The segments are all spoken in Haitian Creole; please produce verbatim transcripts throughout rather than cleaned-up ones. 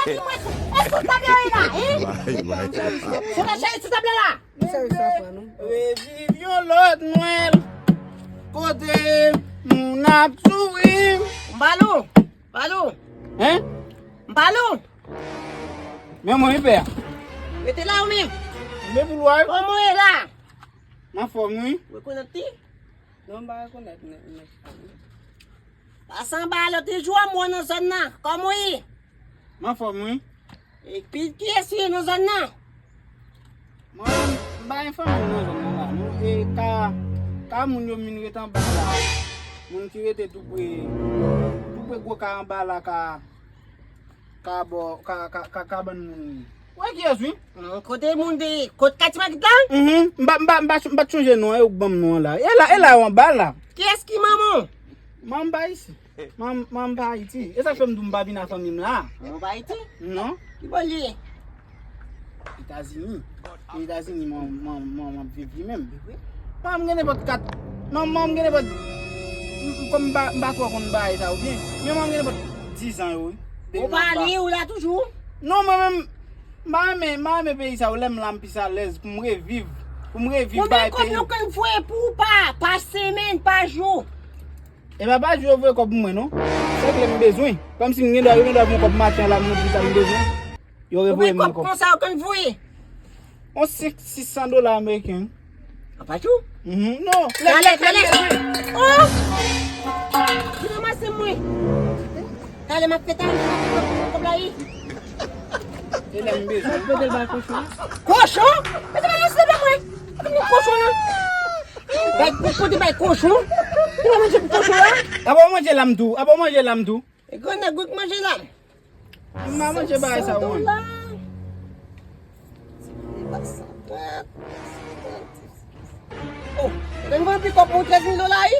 Mwen sou, e sou tab la, e la, hein? Mwen ta cheri sou tab la, la. Reviv yon lòt Nwèl. Kote moun ap souri. M pa lou. Pa lou. Hein? M pa lou. Men mwen, pè. Rete la ou menm. Men pou lwa. Kòman w ye la? M anfòm, wi. Rekonèt li? Non, m pa rekonèt nèg, nèg sa, non. Pase anba a lòt jou a, m wè w nan zòn nan. Kòman w ye? M anfòm, wi. Epi kiyès ou ye nan zòn nan? Mwen, m pa gen fanmi nan zòn nan la, non. E ka, ka moun yo vin rete anba la. Moun ki rete tou pre, tou pre gwo ka anba la, ka, ka bò, ka, ka, ka, ka bann moun. Wè kiyès, wi? Hmm, kote moun de, kot Kati Magit la? Mhm. M pa, m pa, m pa, m pa t chonje non an, yo k ban m non an la. E la, e la yo anba la. Kiyès ki manman w? Manman m pa isi. Manman, manman m pa Ayiti. E sa k fè m di w m pa vin a fanmi m la. Manman w pa Ayiti? Non. Ki bò l ye? Etazini. E Etazini, manman, manman, manman m ap viv li menm. Wi. Manman m gen nenpòt kat, manman, manman m gen nenpòt, m, m, kòm m pa, m pa twò konn bagay sa yo byen. Men manman m gen nenpòt diz an yo, wi. Depi m ap ba. Ou pa ale, ou la toujou? Non, mwen menm, m pa renmen, m pa renmen peyi sa yo. Lè m la, m plis alèz pou m reviv. Pou m reviv bagay peyi. Konbyen kòb yo konn voye pou ou pa, pa semèn, pa jou? E pa pa jou yo voye kòb pou mwen, non. Se lè m bezwen. Kòmsi m gen dwa, yo gen dwa voye kòb maten an la, m di sa m bezwen. Yo revoye m kòb. Konbyen kòb konsa yo konn voye? On senk, sis san dola ameriken. Apa jou? Mhm, non. Talè, talè. Oh! Ki ranmase mwen. Talè m ap fè talè, m ap fè kòb la, wi. E lè m bezwen. Pote l bay kochon. Kochon? Mete bagay sou tèt mwen. Mete kochon nan. Bay, pote bay kochon. Ou pa manje pou kochon la? Apa w manje lam tou? Apa w manje lam tou? E grann nèg ou k manje lam. M pa manje bagay sa yo, mwen. Oh, mwen vann pikòp pou trèz mil dola, wi.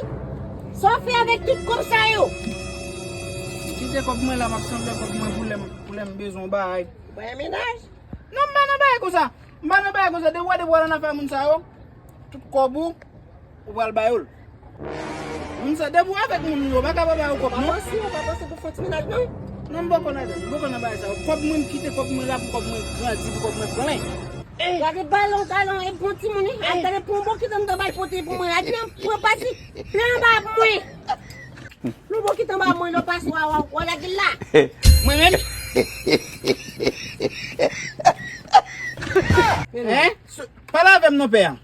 Sa w fè avèk tout kòb sa yo? M kite kòb mwen la, m ap sanble kòb mwen pou lè m, pou lè m bezwen yon bagay. Ou pa gen mennaj? Non, m pa nan bagay konsa. M pa nan bagay konsa. Depi w wè, depi w al nan afè moun sa yo, tout kòb ou, ou pral ba yo l. Moun sa, depi w avèk moun yo, pa ka pa ba yo kòb, non. Ou pa panse, ou pa panse pou fè ti mennaj, non? Non, m poko nan, m poko nan bagay sa yo. Kòb mwen, m kite kòb mwen la pou kòb mwen grandi, pou kòb mwen plen. Gade balon, galon, e bon timoun, wi. Al gade pou yon bokit anndan, bay pote pou mwen. Al pran, pran pati, pran anba pou mwen. Yon bokit anba mwen, lè w pase, w a, w a, w a lage l la. Mwen menm? Hein? Pale avè m non, pè a.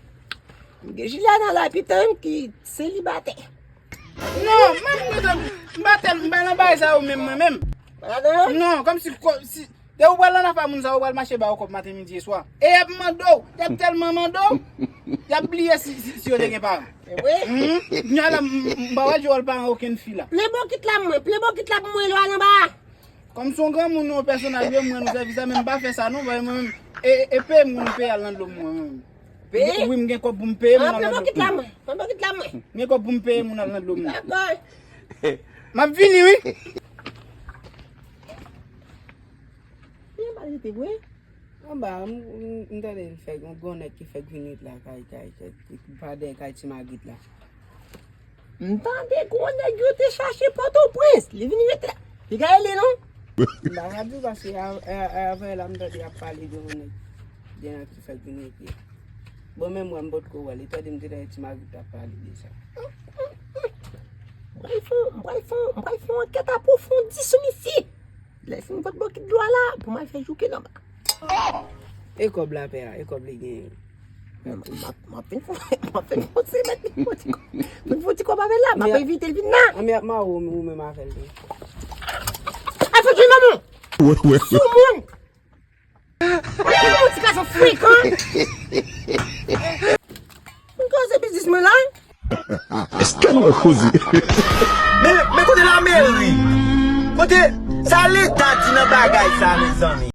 M gen Juliana la, epi tann ki selibatè. Non, mwen, mwen, mwen pa tèl, m pa nan bagay sa yo menm, mwen menm. Pa nan? Non, kòmsi, kòmsi, depi w pral nan afè moun sa yo, w pral mache ba yo kòb maten, midi e swa. E y ap mande w, y ap tèlman mande w, y ap bliye si, si, si yo te gen paran. E vre? Mhm. Kounye a la, m, m, m pa pral di w al paran okenn fi la. Plen bokit la mwen, plen bokit la pou mwen, lwa anba. Kòm se yon granmoun, yon pèsonaj, wi, mwen, nou sèvi sa, men m pa fè sa, non, paske mwen menm, e, e, e peye m, nou peye al nan dlo m, mwen menm. Peye? Wi, m gen kòb pou m peye moun al nan dlo m. Pran bokit la mwen, pran bokit la mwen. M gen kòb pou m peye moun al nan dlo m. Dakò. M ap vini, wi. Li anba li te vre? Anba, m, m, m tande l fèk, yon gwo nèg ki fèk vin ret la, kay, kay, kay, pa dèyè kay Ti Magit la. M tande gwo nèg yo te chache Pòtoprens. Li vin rete la. Li ka rele non? M pa ka di w paske a, a, a, avè la m tande y ap pale de yon nèg. De nèg ki fèk vin rete. Bon, men mwen, m potko wè l. Li tande m te tande Ti Magit t ap pale de sa. M pral fè, m pral fè, m pral fè yon ankèt apwofondi sou misye. Lè fin pot bokit dlo a la, pou m al fè jouke nan bak. E kòb la, pè a, e kòb li genyen. M ap, m ap, m ap fin fon, m ap fin fon semèn, m fin fon ti kòb, fin fon ti kòb avè l la, m ap envite l vin nan. Ann, m ap mare w, ou menm avè l tou. Al fouti manman w! Soumoun! Ou ti gason frekan! Ou koze biznis mwen la? Èske nou koze? Men, men kote lameri? Kote sa Leta di nan bagay sa, mezanmi?